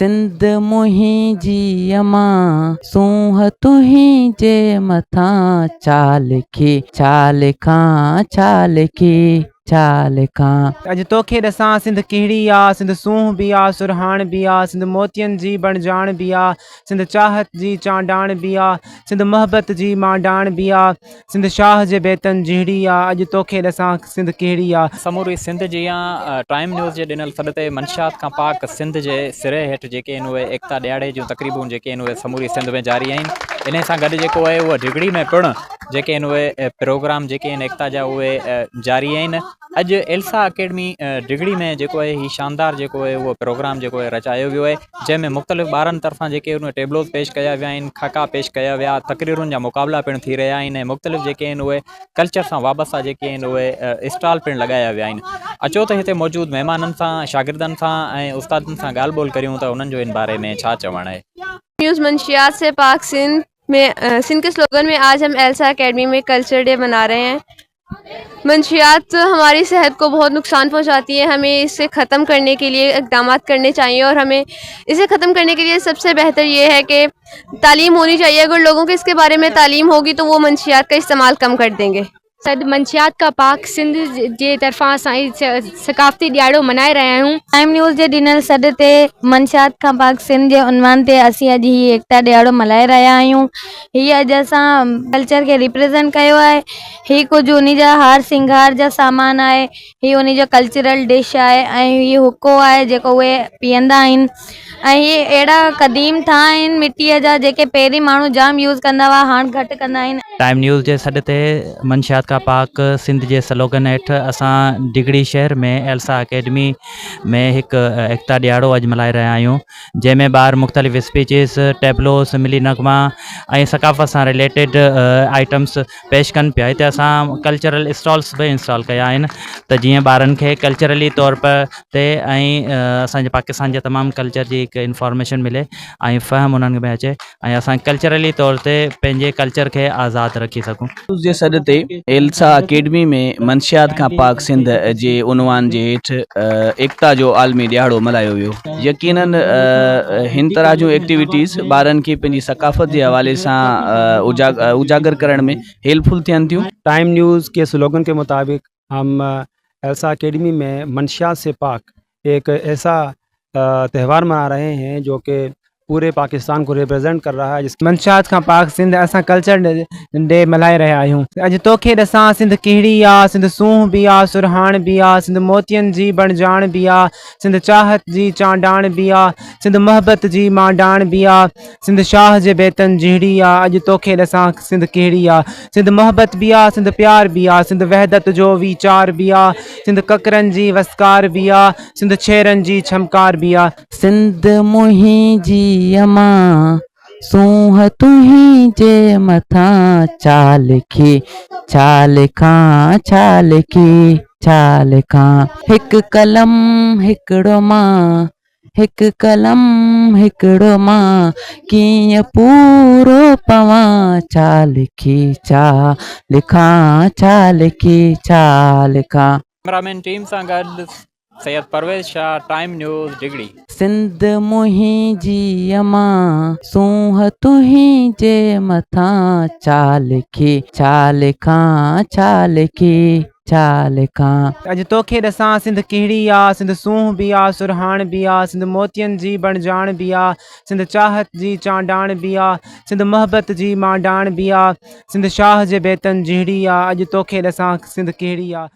سنڌ منهنجي امان، سونهن تنهنجي مٿان، ڇا لکي ڇا لکان، ڇا لکي ڇا لکان. اڄ توکي ڏسان سنڌ ڪهڙي آ، سنڌ سونهن به آ، سرهاڻ به آ، سنڌ موتين جي بڻجاڻ به آ، سنڌ چاهت جي چانڊاڻ به آ، سنڌ محبت جي مانڊاڻ به آ، سنڌ شاهه جي بيتن جهڙي آ، اڄ توکي ڏسان سنڌ ڪهڙي آ. سموري سنڌ جيان ٽائيم نيوز جي ڏنل سڏ تي منشيات کان پاڪ سنڌ جي سري هيٺ جيڪي آهن اهي ايڪتا ڏهاڙي جون تقريبون جيڪي آهن اهي سموري سنڌ ۾ جاري آهن انهي سان گڏ جيڪو آهي اهو ڊگهڙي ۾ پڻ جيڪي آهن اهي پروگرام جيڪي آهن ايڪتا جا اهي جاري آهن اڄ ايلسا اڪيڊمي ڊگهڙي ۾ جيڪو آهي هي شاندار جيڪو آهي اهو پروگرام جيڪو آهي رچايو ويو آهي جنهن ۾ مختلف ٻارن طرفان جيڪي ان ٽيبلوز پيش ڪيا ويا آهن خاڪا پيش ڪيا ويا تقريرن جا مقابلا پڻ ٿي رهيا آهن ۽ مختلف جيڪي آهن اهي ڪلچر سان وابسته جيڪي آهن اهي اسٽال پڻ لڳايا ويا آهن اچو ته هتي موجود مهمانن سان شاگردن سان ۽ استادن سان ڳالهه ٻولهه ڪريون ته انهن جو ان باري ۾ ڇا چوڻ آهي. نيوز منشيات سي پاڪ سنڌ ۾ سنڌ کے سلوگن ۾ آج هم ايلسا اڪيڊمي ۾ ڪلچر ڊي منا رهي هين منشيات ہماری صحت کو بہت نقصان پہنچاتی ہے ہمیں اسے ختم کرنے کے لیے اقدامات کرنے چاہیے اور ہمیں اسے ختم کرنے کے لیے سب سے بہتر یہ ہے کہ تعلیم ہونی چاہیے اگر لوگوں کو اس کے بارے میں تعلیم ہوگی تو وہ منشیات کا استعمال کم کر دیں گے۔ سڏ منشيات کان پاڪ سنڌ جي طرفان اسان هي ثقافتي ڏهاڙو ملهائي رهيا آهيون. ٽائيم نيوز جي ڏنل سڏ تي منشيات کان پاڪ سنڌ جي عنوان تي اسين اڄ هي ايڪتا ڏهاڙو ملهائي رهيا آهيون. هي اڄ اسان ڪلچر کي ريپريزنٽ ڪيو آهي. هي ڪجهه انهي جا هار سينگار جا سامان آهي. هي انهي جو ڪلچرل ڊش آهي ۽ هي حقو آهي جيڪو اهي پيئندا آهن ۽ هي اهڙا قديم ٿانء آهن مٽيء جا جيڪي پهرين ماڻهو جام يوز ڪندا هئا هاڻ گهٽ ڪندا آهن. ٽائيم نيوز جي سڏ تي منشيات کان پاڪ سنڌ جي سلوگن هيٺ اسان ڊگهڙي شهر ۾ ايلسا اڪيڊمي ۾ هڪ ايڪتا ڏهاڙو اڄ ملهائي رهيا آهيون جنهن ۾ ٻار مختلف اسپيچز، ٽيبلوز، ملي نغما ۽ ثقافت سان رليٽيڊ آئٽمس پيش ڪن پيا هتي اسان ڪلچرل اسٽالس به انسٽال ڪيا آهن ته جيئن ٻارن کي ڪلچرلي طور پر تي ۽ اسان جي پاڪستان جي تمام ڪلچر جي هڪ انفارميشن ملي ۽ فهم انهن ۾ اچي ۽ اسان ڪلچرلي طور تي پنهنجي ڪلچر کي آزاد رکي سگهون. نيوز جي سڏ تي ايلسا اڪيڊمي ۾ منشيات کان پاڪ سنڌ جي عنوان جي هيٺ ايڪتا جو عالمي ڏهاڙو ملهايو ويو. يقينن هن طرح جون ايڪٽيوٽيز ٻارن کي پنهنجي ثقافت جي حوالي سان اجاگر ڪرڻ ۾ هيلپ فل ٿين ٿيون. ٽائيم نيوز ڪي سلوگن ڪي مطابق هم ايلسا اڪيڊمي ۾ منشيات سي پاڪ ايڪ ايسا تهوار منا رهي هين جو ڪي پوري پاڪستان ڪو ريپريزنٽ ڪر رها هي جس. منشيات کان پاڪ سنڌ اسان ڪلچر ڊي ملهائي رهيا آهيون. اڄ توکي ڏسان سنڌ ڪهڙي آ، سنڌ سونهن به آ، سرهاڻ به آ، سنڌ موتين جي بڻجاڻ به آ، سنڌ چاهت جي چانڊاڻ به آ، سنڌ محبت جي مانڊاڻ به آ، سنڌ شاهه جي بيتن جهڙي آ، اڄ توکي ڏسان سنڌ ڪهڙي آ، سنڌ محبت به آ، سنڌ پيار به آ، سنڌ وحدت جو ويچار به آ، سنڌ ڪڪرن جي وسڪار به آ، سنڌ ڇيرن جي ڇمڪار به آ. سنڌ منهنجي امان، سونهن تنهنجي مٿان، ڇا لکي ڇا لکان، ڇا لکي ڇا لکان. هڪ قلم هڪڙو مان، هڪ قلم هڪڙو مان، ڪيئن پورو پوان، ڇا لکي ڇا لکان، ڇا لکي ڇا لکان. ڪئميرا مين ٽيم سان گڏ سيد پرويز شاهه، ٽائيم نيوز، ڊگهڙي. سنڌ منهنجي امان، سونهن تنهنجي مٿان، ڇا لکي ڇا لکان، ڇا لکي ڇا لکان. اڄ توکي ڏسان سنڌ ڪهڙي آ، سنڌ سونهن به آ، سرهاڻ به آ، سنڌ موتين جي بڻجاڻ به آ، سنڌ چاهت جي چانڊاڻ به آ، سنڌ محبت جي مانڊاڻ به آ، سنڌ شاهه جي بيتن جهڙي آ، اڄ توکي ڏسان سنڌ ڪهڙي آ.